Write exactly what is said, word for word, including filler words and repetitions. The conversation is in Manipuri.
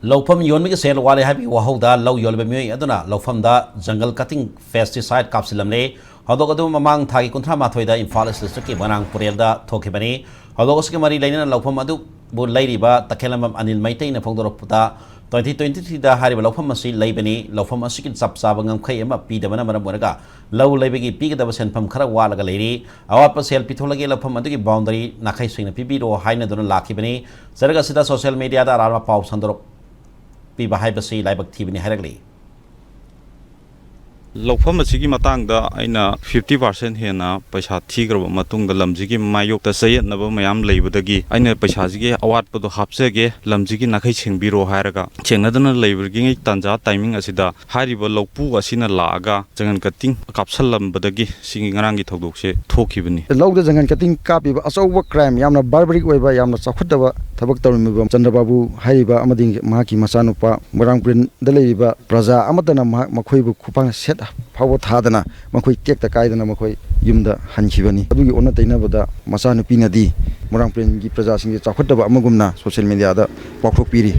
ꯂꯧꯐꯝ ꯌꯣꯟꯕꯒꯤ ꯁꯦꯜ ꯋꯥꯠꯂꯦ ꯍꯥꯏꯕꯒꯤ ꯋꯥꯍꯧꯗ ꯂꯧ ꯌꯣꯜꯂꯤꯕ ꯃꯤꯑꯣꯏ ꯑꯗꯨꯅ ꯂꯧꯐꯝꯗ jungle cutting pesticide ꯀꯥꯞꯁꯤꯜꯂꯝꯂꯦ꯫ ꯊꯧꯗꯣꯛ ꯑꯗꯨ ꯃꯃꯥꯡ ꯊꯥꯒꯤ ꯀꯨꯟꯊ꯭ꯔꯥ ꯃꯥꯊꯣꯏꯗ ꯏꯝꯐꯥꯜ East District ꯀꯤ ꯃꯣꯏꯔꯥꯡ ꯄꯨꯔꯦꯜꯗ ꯊꯣꯛꯈꯤꯕꯅꯤ꯫ ꯊꯧꯗꯣꯛ ꯑꯁꯤꯒ ꯃꯔꯤ ꯂꯩꯅꯅ ꯂꯧꯐꯝ ꯑꯗꯨꯕꯨ ꯂꯩꯔꯤꯕ ꯇꯈꯦꯂꯝꯕꯝ ꯑꯅꯤꯜ ꯃꯩꯇꯩꯅ ꯐꯣꯡꯗꯣꯔꯛꯄꯗ, twenty twenty-three ꯗ ꯍꯥꯏꯔꯤꯕ ꯂꯧꯐꯝ ꯑꯁꯤ ꯂꯩꯕꯅꯤ꯫ ꯂꯧꯐꯝ ꯑꯁꯤꯒꯤ ꯆꯞ ꯆꯥꯕ ꯉꯝꯈꯩ ꯑꯃ ꯄꯤꯗꯕꯅ ꯃꯔꯝ ꯑꯣꯏꯔꯒ ꯂꯧ ꯂꯩꯕꯒꯤ ꯄꯤꯒꯗꯕ ꯁꯦꯟꯐꯝ ꯈꯔ ꯋꯥꯠꯂꯒ ꯂꯩꯔꯤ꯫ ꯑꯋꯥꯠꯄ ꯁꯦꯜ ꯄꯤꯊꯣꯛꯂꯒꯦ, ꯂꯧꯐꯝ ꯑꯗꯨꯒꯤ boundary ꯅꯥꯈꯩ ꯁꯦꯡꯅ ꯄꯤꯕꯤꯔꯣ ꯍꯥꯏꯅꯗꯨꯅ ꯂꯥꯛꯈꯤꯕꯅꯤ꯫ ꯆꯔꯛ ꯑꯁꯤꯗ social media ꯗ ꯑꯔꯥꯟꯕ ꯄꯥꯎ ꯁꯟꯗꯣꯔꯛꯄꯤꯕ ꯍꯥꯏꯕꯁꯤ ꯂꯥꯏꯕꯛ ꯊꯤꯕꯅꯤ ꯍꯥꯏꯔꯛꯂꯤ꯫ ꯂꯧꯐꯝ ꯑꯁꯤꯒꯤ ꯃꯇꯥꯡꯗ ꯑꯩꯅ fifty percent ꯍꯦꯟꯅ ꯄꯩꯁꯥ ꯊꯤꯈ꯭ꯔꯕ ꯃꯇꯨꯡꯗ, ꯂꯝꯁꯤꯒꯤ ꯃꯥꯌꯣꯛꯇ ꯆꯌꯦꯠꯅꯕ ꯃꯌꯥꯝ ꯂꯩꯕꯗꯒꯤ, ꯑꯩꯅ ꯄꯩꯁꯥꯁꯤꯒꯤ ꯑꯋꯥꯠꯄꯗꯣ ꯍꯥꯞꯆꯒꯦ, ꯂꯝꯁꯤꯒꯤ ꯅꯥꯈꯩ ꯁꯦꯡꯕꯤꯔꯣ ꯍꯥꯏꯔꯒ ꯁꯦꯡꯅꯗꯅ ꯂꯩꯕꯒꯤ ꯇꯥꯟꯖꯥ timing ꯑꯁꯤꯗ ꯍꯥꯏꯔꯤꯕ ꯂꯧꯄꯨ ꯑꯁꯤꯅ ꯂꯥꯛꯑꯒ jungle cutting ꯀꯥꯞꯁꯜꯂꯝꯕꯗꯒꯤ ꯁꯤꯒꯤ ꯉꯔꯥꯡꯒꯤ ꯊꯧꯗꯣꯛꯁꯦ ꯊꯣꯛꯈꯤꯕꯅꯤ꯫ ꯂꯧꯗ jungle cutting ꯀꯥꯞꯄꯤꯕ ꯑꯆꯧꯕ crime, ꯌꯥꯝꯅ barbaric ꯑꯣꯏꯕ, ꯌꯥꯝꯅ ꯆꯥꯎꯈꯠꯇꯕ ꯊꯕꯛ ꯇꯧꯔꯝꯃꯤꯕ ꯆꯟꯗ꯭ꯔꯕꯥꯕꯨ ꯍꯥꯏꯔꯤꯕ ꯑꯃꯗꯤ ꯃꯍꯥꯛꯀꯤ ꯃꯆꯥꯅꯨꯄꯥ ꯃꯣꯏꯔꯥꯡ ꯄꯨꯔꯦꯟꯗ ꯂꯩꯔꯤꯕ ꯄ꯭ꯔꯖꯥ ꯑꯃꯠꯇꯅ ꯃꯍꯥꯛ, ꯃꯈꯣꯏꯕꯨ ꯈꯨꯄꯥꯛꯅ ꯁꯦꯠ ꯐꯥꯎꯕ ꯊꯥꯗꯅ ꯃꯈꯣꯏ ꯇꯦꯛꯇ ꯀꯥꯏꯗꯅ ꯃꯈꯣꯏ ꯌꯨꯝꯗ ꯍꯟꯈꯤꯕꯅꯤ꯫ ꯑꯗꯨꯒꯤ ꯑꯣꯟꯅ ꯇꯩꯅꯕꯗ ꯃꯆꯥꯅꯨꯄꯤꯅꯗꯤ ꯃꯣꯏꯔꯥꯡ ꯄꯨꯔꯦꯟꯒꯤ ꯄ꯭ꯔꯖꯥꯁꯤꯡꯁꯦ ꯆꯥꯎꯈꯠꯇꯕ ꯑꯃꯒꯨꯝꯅ social media ꯗ ꯄꯥꯎꯊꯣꯛꯄꯤꯔꯤ꯫